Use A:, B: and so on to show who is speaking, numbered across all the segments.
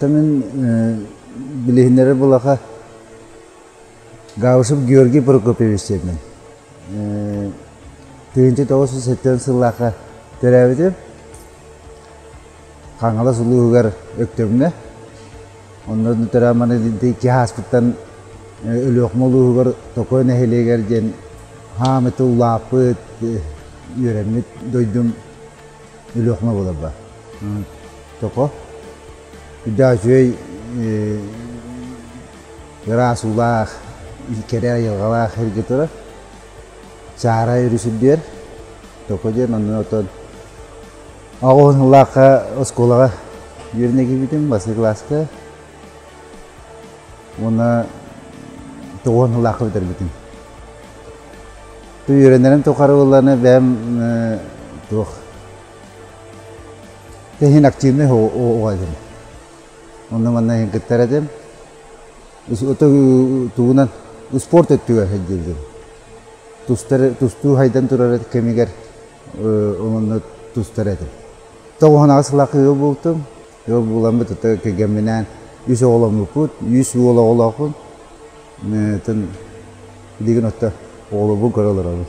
A: Онтон мин билиһиннэрэр булаха Гаусов Георгий Прокопьевич диэммин. 1970 сыллаахха төрөөбүтүм. Хаҥалас улууһугар Өктөмҥө. Онно төрөөн маны икки ааспыттан Өлүөхүмэ улууһугар Токой нэһилиэгэр диэн хаамыты улааппыт, үөрэммит дойдум Өлүөхүмэ буолар Токо. Үрдээх үчүгэй ыраас уулаах, кэрэ айылҕалаах сиргэ турар. Чаарай өрүс үрдүгэр Токо диэн онно отон 80 сыллаахха оскуолаҕа үөрэнэ киирбитим бастакы кылааска уонна 90 сыллаахха бүтэрбитим. Үөрэнэрим тухары буоллаҕына бэйэм туох иһин активный оҕо этим. Онно манна иһин кыттар этим. Тугунан спорт өттүгэр сылдьыбытым. Тустар тустуу хайдан турар кэмигэр онно тустар этим. 98 сыллаах ыал буолтум. Ыал буоламмыт ото кэргэмминээн үс оҕоломмуппут, үс уол оҕолоохпун. Билигин отто оҕолорбун көрө олоробун.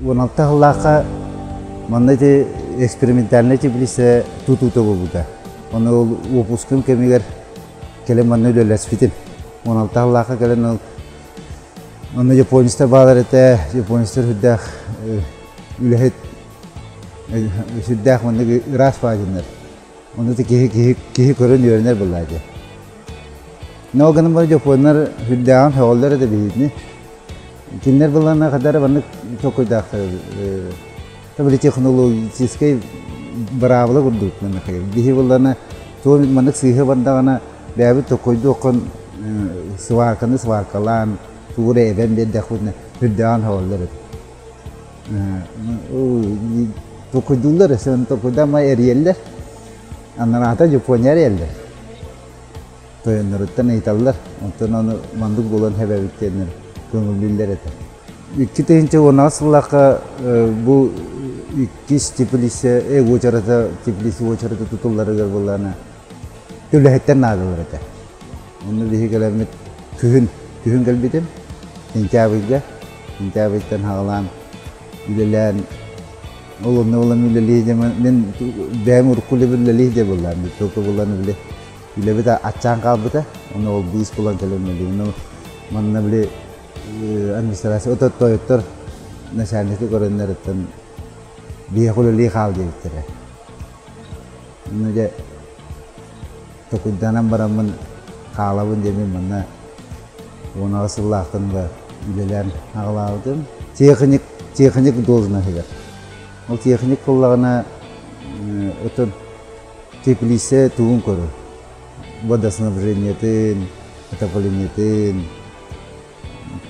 A: 16 сыллаахха манна ити экспериментальнай теплица тутуута буолбута. Ону ол уопускум кэмигэр кэлэн манна үлэлэспитим. 16 сыллаахха кэлэн ол онно японецтар баалар этэ, японецтар сүрдээх үлэһит сүрдээх маннык ыраас баайдыннар. Ону киһи киһи киһи көрөн үөрэнэр буоллаа дии. Но гынан баран японнар сүрдээҕин сөҕөллөр этэ биһигини. Кинилэр былаана хадара маннык толкуйдаахтар били технологическай быраабыла курдук маннык биһи быллана туом маннык сыыһа бардаҕына бэйэбит толкуйдуоххун сварканы сваркалаан тугу эрэ эбэн биэрдэхпитинэ үрдэҕин хоһоллор эбит толкуйдууллар өссө толкуйдаан эрийэллэр анараата Япония эрийэллэр тойонноруттан ыйыталлар, онтон ону маннык буолан хэбэбит диэннэр көҥүллүүллэр этэ. 2010 сыллаахха бу иккис теплица уочарата теплица уочарата тутулларыгар буоллаана үлэһиттэр наадалар этэ. Онно биһиги кэлэммит күһүн күһүн кэлбитим сентябрьга сентябрьтэн хаҕалаан үлэлээн ол онно булан үлэлии мин бэйэм урукку үлэбин үлэлии дии буоллаан только булан үлэ Үлэбит аччаан хаалбыта, ону ол быыс булан кэлэн үлэлиибин. Манна били администрация ото тойоттор начальникы көрөннөрүттэн биһиэхэ үлэлии хаал диэбиттэрэ. Онно дьэ токуйданан бараммын хаалабын диэммин манна 18 сыллаахтан ыла үлэлээн аҕалаабытым. Техник, техник должноһыгар. Ол техник буоллаҕына отон Теплица тугун көрөр? Водоснабжениетын, отоплениетын,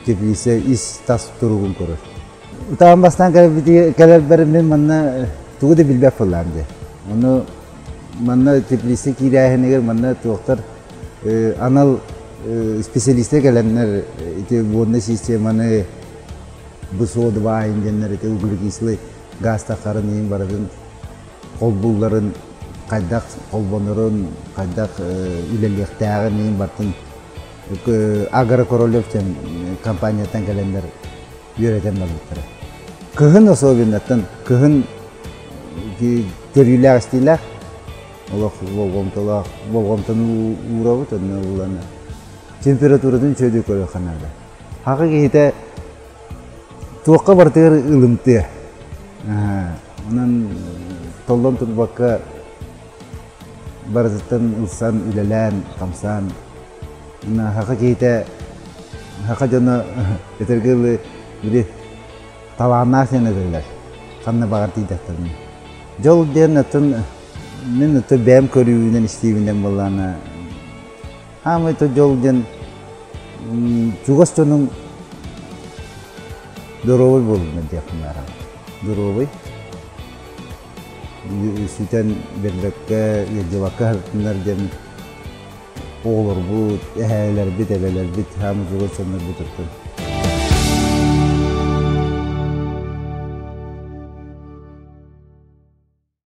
A: теплица ис-тас туругун көрөр. Утаан бастаан кэлэрбэр мин манна тугу да билбэт буоллаам дии. Ону манна теплица киирээһинигэр манна туохтар анал специалистар кэлэннэр ити воднай системаны БСО-2 диэннэр ити углекислый газ таххарын иһин барытын холбуулларын, хайдах холбонорун, хайдах үлэлиэхтээҕин иһин барытын Агро Королев диэн компанияттан кэлэннэр үөрэтэн барбыттара. Кыһын особенноттан кыһын көрүүлээх-истиилээх олох болҕомтолоох болҕомтону уурабыт онно булана температуратын үчүгэйдик көрүөххэ наада. Хака киһитэ Туохха барытыгар ылымтыа. Онон толлон турбакка барытыттан ылсан, үлэлээн, хамсаан саха киһитэ Саха дьоно этэргэ дылы били талааннаах диэн этэллэр. Ханна баҕар тиийдэхтэринэ. Дьол диэн атын мин аты бэйэм көрүүбүнэн истиибинэн буоллаҕына хаамай то дьол диэн чугас дьонуҥ доруобай буоллунар диэхпин баҕарабын. Доруобай сүтэн биэрбэккэ, ыалдьыбакка сырыттыннар диэн оҕолорбут, эһээлэрбит, эбэлэрбит, хаамы чугас дьоннорбут оттон.